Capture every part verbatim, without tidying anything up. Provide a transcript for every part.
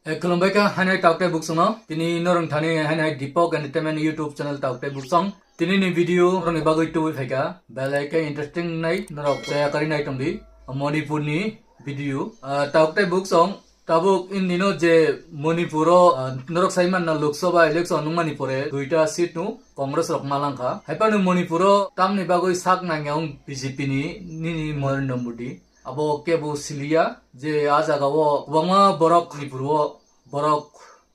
Eh, khulumbai kha, hainai Taukte Buksongno. Tini norong thani hainai Deepak Entertainment YouTube channel Taukte Buksong. Tini ni video norokni bagwi tubui phaikha. Belai khe interesting nai norok chaya kari nai tongdi. Manipur ni video. Ah, Taukte Buksong. Tabuk indino je Manipuro, ah, norok sai manna Lok Sabha election nungmani pore duita seat no Congress rok malangkha. Haipano Manipuro tamni bagwi sak nangya wng B J P ni nini Narendra Modi. Abo kebo siliya je a jagao kwbangma borok Manipuro borok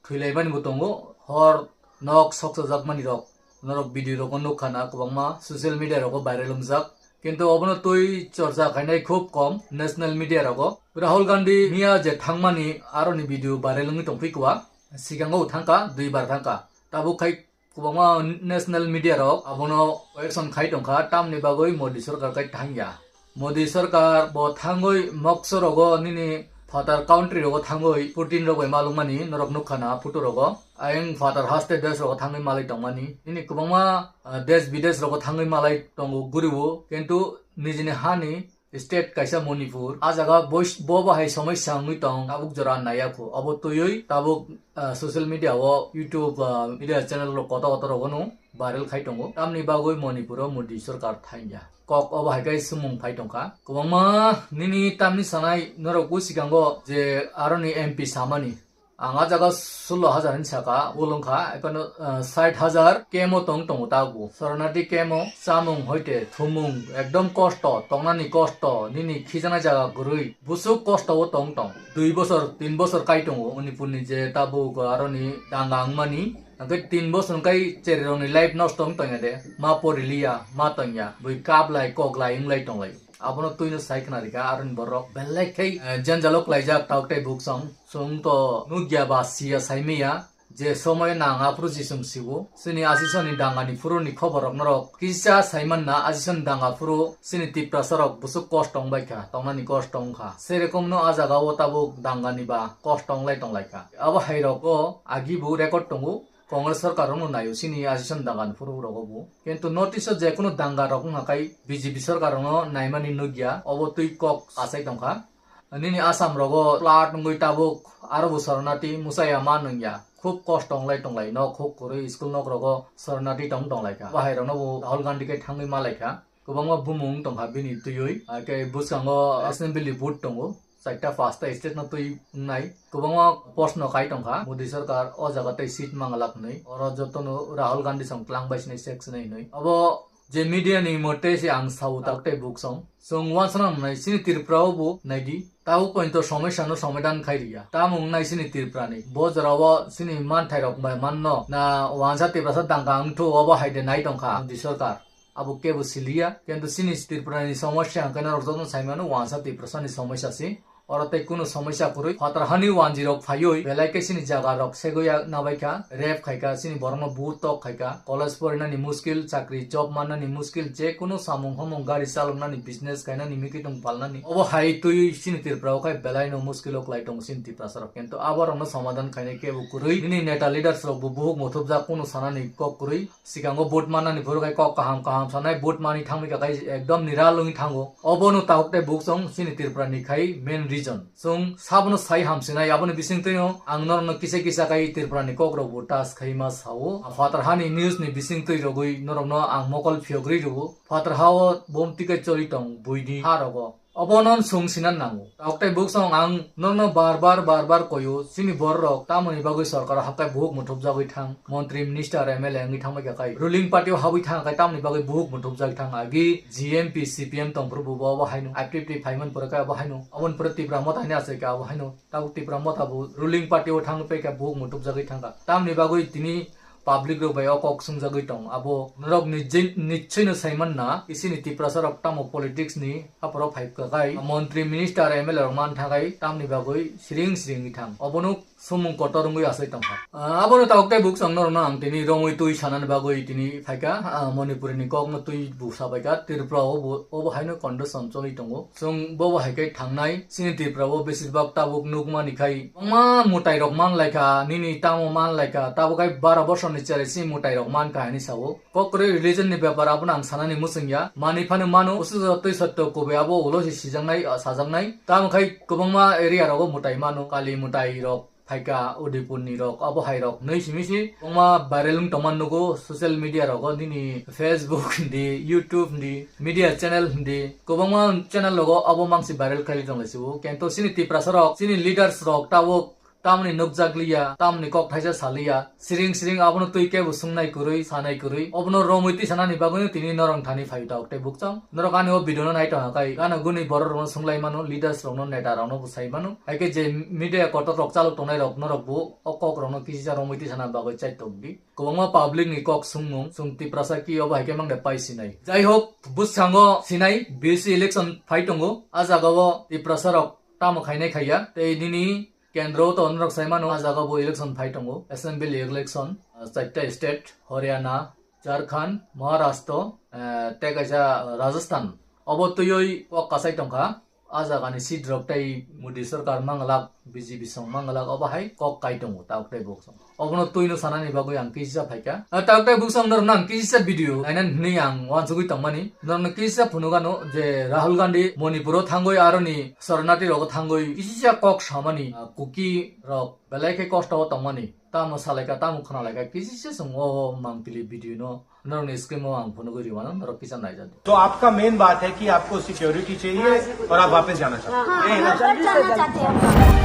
thwilaimani bo tongo, hor nok soksojakmani rok. Norok video rogo nukha na kwbangma social media rogo viral wngjak. Kintu obono twi chorcha khainai khub kom national media rogo. Rahul Gandhi miya je thangmani aroni video viral wngwi tongphi kwa. Sikango thangkha, duibar thangkha. Tabuk khai kwbangma national media rok abono question khai tongkha, tamni bagwi Modi sorkar khai thangya. Modi sorkar bo thangwi mokso rogo nini phatar country rogo thangwi Putin rok bai malukmani norok nukha na photo rogo. Ayang phatar haste desh rogo thangwi malai tongmani. Nini kwbangma, ah, desh bidesh rogo thangwi malai tongo guriwo. Kintu nijini hani state kaisa Manipur. A jaga bois-, bo bahai somosya wngwi tong, tabuk jora naiya kho. Abo twiwi tabuk, ah, social media o, YouTube, ah, media channel rok koto koto rogo no viral khai tongo. Tamni bagwi Manipur o Modi sorkar thangya. Kok obo hai khe sumung phai tongkha. Kwbangma nini tamni sanai norok bo sikango je aroni M P samani. Ang a jaga sullo hajar hin saka, ulung kha, ekheno, ah, sait hajar kemo tong tongo tabuk. Soronati kemo, chamung hoite, thumung, ekdom kosto, tongnani kosto, nini khijaknai jaga kwrwi, busuk kosto o tong tong. Dui bosor, tin bosor kai tongo, Manipurni je tabuk aroni danga wngmani. Hwnkhe tin bosor kai cherirokni life nosto wng tongya de. Ma poriliya, ma tongya, bui kaplai, koklai, wnglai tonglai. Abono twino sai khna rikha, aroni borok belai khai, eh, janjalo klaijak Taukte Buksong. Chwng to nukya ba siya saimaya, je somoy nang aphuru jisung siwo. Chini asisoni dangani phuruni khobor rok norok kisa saimanna, asisoni danga phuru chini Tiprasa rok busuk kosto wngbaikha, tongnani kosto wngkha. Serokomno a jagao tabuk dangani ba kosto wnglai tonglaikha. Abo hai rogo agi bo record tongo, Congress sorkar rokno naio chini asisoni dangani phuru rogo bo. Kintu North East o je kunu danga rok wngkha khai B J P sorkar rokno naimani nukya, obo twi kok achai tongkha. Nini Assam rogo plat wngwi tabuk aro bo soronati musaya ma nungya. Khub kosto wnglai tonglai, nok huk kwrwi school nok rogo soronati tong tonglaikha. Bahai rokno bo Rahul Gandhi khe thangwi malaikha. Kwbangma bumung tongkha bini twiwi. Hakhe bwskango assembly vote tongo. Chaita pasta state no twi wngnai. Kwbangma post no kai tongkha. Modi sarkar o jaga tei seat mangalak hwnwi. Oro jotono Rahul Gandhi song tlang bai sinai sek sinai hwnwi. Abo je media ni mote se ang sao tak tei buk song. Chwng uansana nai chini Tripura o bo naidi. Tabuk pointo somosya no somadan khai riya. Tamo wngnai chini Tripura ni. Bo jora o chini manthai rok bai manno. Na uansa Tiprasa dangka wngthu obo hai de nai tongkha Modi sarkar. Abo kebo siliya. Kintu chini Tripura ni somosya hwnkhe norok jotono saimano uansa Tiprasa ni somosya se. Oro tei kunu somosya kwrwi. Phatar hani wanjwi rok phaiwi belai khe chini jaga rok segwi ya nabaikha, rape khaikha, chini borokno but tok khaikha, college porinani muskil, chakri job mannani muskil, je kunu samung homung gari chaloknani, business khainani, mikitung palnani. Obo hai twi chini Tripura o khai belai no muskil o kwlai tongo chini Tiprasa rok. Kintu abo rokno somadan khainai kebo kwrwi. Nini neta leaders rok bo buhuk muthupjak kunu sanani kok kwrwi. Sikango vote mannani phuru khai kok kaham kaham sanai, vote mani thangwi kha khai ekdom niral wngwi thango. Obono tabuk tei buk chwng chini Tripura ni khai main reason. Chwng sabono sai hamsinai, aboni bisingtwino ang norokno kisa kisa khai Tripura ni kok rok bo touch khai ma sao. Phatar hani news ni bisingtwi rogwi norokno ang mokol phiyogwi rwo. Phatar hao bom tikai choli tong buini ha rogo. Obono chwng sinan nango. Tabuk tei buk song ang norno bar bar, bar bar koyo, chini bororok tamoni bagwi sorkaro hakai buhuk muthupjagwi thang, montri, minister, M L A wngwi thangbai kha kai, ruling party o habwi thang kai tamoni bagwi buhuk muthupjagwi thang, agi G M P, C P M tongphuru bo bo haino, I P F T phaiman pore kai bo haino, oboni pore Tipra Motha hini achai kha bo haino, tabuk Tipra Motha bo ruling party o thangwi pai kha buhuk muthupjagwi thang kha. Tamoni bagwi tini public rok bai o kok swngjagwi tong. Abo norok ni je-, nichoi no saiman na, isini Tiprasa rok tamo politics ni hapharo phai kwkai, montri, minister, M L A rok man thakai tamni bagwi siring siring wngwi thang. Obono sumung kotor wngwi asai tongkha. Ah, abono tabuk tei buk chwng norokno ang tini romwi twi sanani bagwi tini phaikha, ah, Manipuri ni kok no twi bu sabaikha, Tripura o bo, obo haino condition choli tongo. Chwng bobo hai khe thangnai, chini Tripura o besir bak tabuk nukmani khai, kwbangma mwtai rok man lai kha, nini tamo man lai kha, tabuk khai bara bosor ni chwrai chini mwtai rok man kha hinwi sao. Kok kwrwi religion ni bepar abono ang sanani mwchwng ya, manwi phano mano, ususa twi sotto kubui abo ulo se sijaknai, ah, sajaknai. Tamo khai kwbangma area rogo mwtai mano, kali mwtai rok, phaika Udaipur ni rok, abo hai rok nui simi si kwbangma viral wng tongma nugo social media rogo, nini Facebook hindi, YouTube hindi, media channel hindi, kwbangma channel rogo abo mangsi viral khaili tonglaisibo. Kento chini Tiprasa rok, chini leaders rok tabuk tamni nukjakliya, tamni kok thaisa saliya, siring siring abono twi kebo sungnai kwrwi, sanai kwrwi. Obono romwi tisanani bagwino tini norok thani phaio tabuk tei bukchang. Norok ani o video no nai tongkha kai, gana guni borok rokno sunglai mano, leaders rokno, neta rokno bwsai mano. Haikhe je media kotor rok chalok tongnai rok, norok bo o kok rokno kisa romwi tisana bagwi chai tokdi. Kwbangma public ni kok sungmung, chwng Tiprasa ki obo haikhe mangde pai sinai. Jai hok, bwskango sinai, B C election phai tongo, a jagao Tiprasa rok tamo khainai khaiya, tei nini kendro to norok sai mano, a jaga bo election phai tongo, assembly election, ah, chaita state, Haryana, Jharkhand, Maharashtra, eh, tei kaisa Rajasthan. Obo twiwi kok kasai tongkha, a jagani seat rok tei Modi sarkar manglak, B J P song manglak, obo hai kok kai tongo, tabuk tei bukchang. Obono twino sanani bagwi ang kisa phaikha. Ah, tabuk tei bukchang norokno ang kisa video nainani hwnwi ang uansugwi tongmani. Norokno kisa phunukgano je Rahul Gandhi Manipuro thangwi aroni Sharanarthi rogo thangwi kisa kok samani, ah, Kuki rok belai khe kosto o tongmani. Tamo salaikha, tamo khwnalaikha, kisa chwng o mangpili video no norokni screen o ang phunugwi rwmano, norok kisa naijadi. तो आपका मेन बात है कि आपको सिक्योरिटी चाहिए और आप वापस जाना चाहते हैं। हाँ, ये है ना? वापस जाना चाहते हैं हम।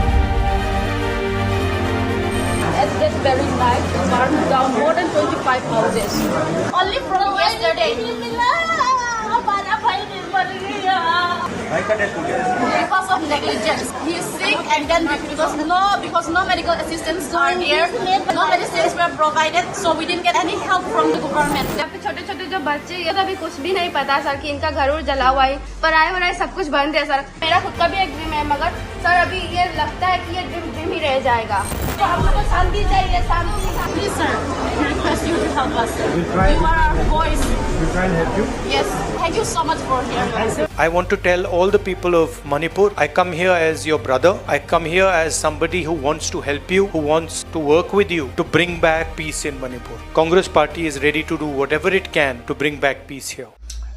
At that very night, burned down more than twenty-five houses. Only from yesterday. हमारा भाई मर गया। भाई का डेथ हो गया। Because of negligence. He is sick and then because no, because no medical assistance are there, no medicines were provided, so we didn't get any help from the government. यहाँ पे छोटे छोटे जो बच्चे, ये तो अभी कुछ भी नहीं पता सर कि इनका घर उर जला हुआ है, पढ़ाई वढ़ाई सब कुछ बंद है सर। मेरा खुद का भी एक ड्रीम है, मगर सर अभी ये लगता है कि ये ड्रीम ड्रीम ही रह जाएगा। तो हम लोग को शांति चाहिए, शांति। Please sir, we request you to help us. We'll try. You are our voice. We'll try and help you. Yes, thank you so much for hearing us. I want to tell all the people of Manipur, I come here as your brother. I come here as somebody who wants to help you, who wants to work with you to bring back peace in Manipur. Congress party is ready to do whatever it can to bring back peace here.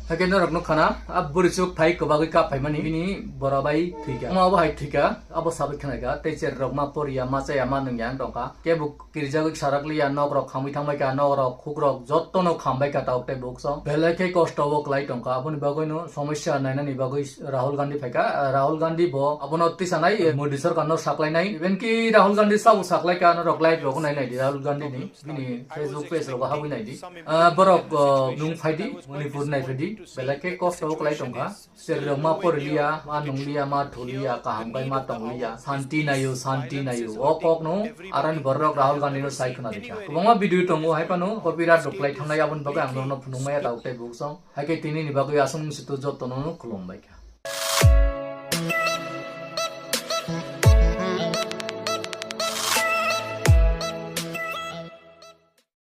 Haikhe norok nukha na, a bwrwi chuk phai kwbagwi kap phaimani, bini bora bai thwikha. Omo abo hai thwikha, abo sabai khwnaikha, tei cherrok ma poriya, ma chaya, ma nungya wng tongkha. Kebo kirijagwi sarak liya, nok rok khamwi thangbai kha, nok rok, khuk rok, jotto no khambai kha, tabuk tei bukchang. Belai khe kosto o kwlai tongkha, aboni bagwi no somosya nainani bagwi Rahul Gandhi phaikha. Rahul Gandhi bo abono tisanai, Modi sarkar no saklainai. Even ki Rahul Gandhi sabo saklaikha, norok live rok nainai di Rahul Gandhi ni. Bini Facebook page rogo habwi naidi. Ah, borok, ah, nung phaidi, Manipur nai phaidi. Belai khe kosto o kwlai tongkha. Cherrok ma poriliya, ma nungliya, ma thuliya, kaham khai ma tongliya. Santi nayo, santi nayo. O kok no, aroni borok Rahul Gandhi no sai khwna rikha. Kwbangma video tongo, hai phano copyright rok kwlai thangnai, aboni bagwi ang norokno phunukmaya tabuk tei bukchang. Haikhe tini ni bagwi aswk situ jotto no khulumbai kha.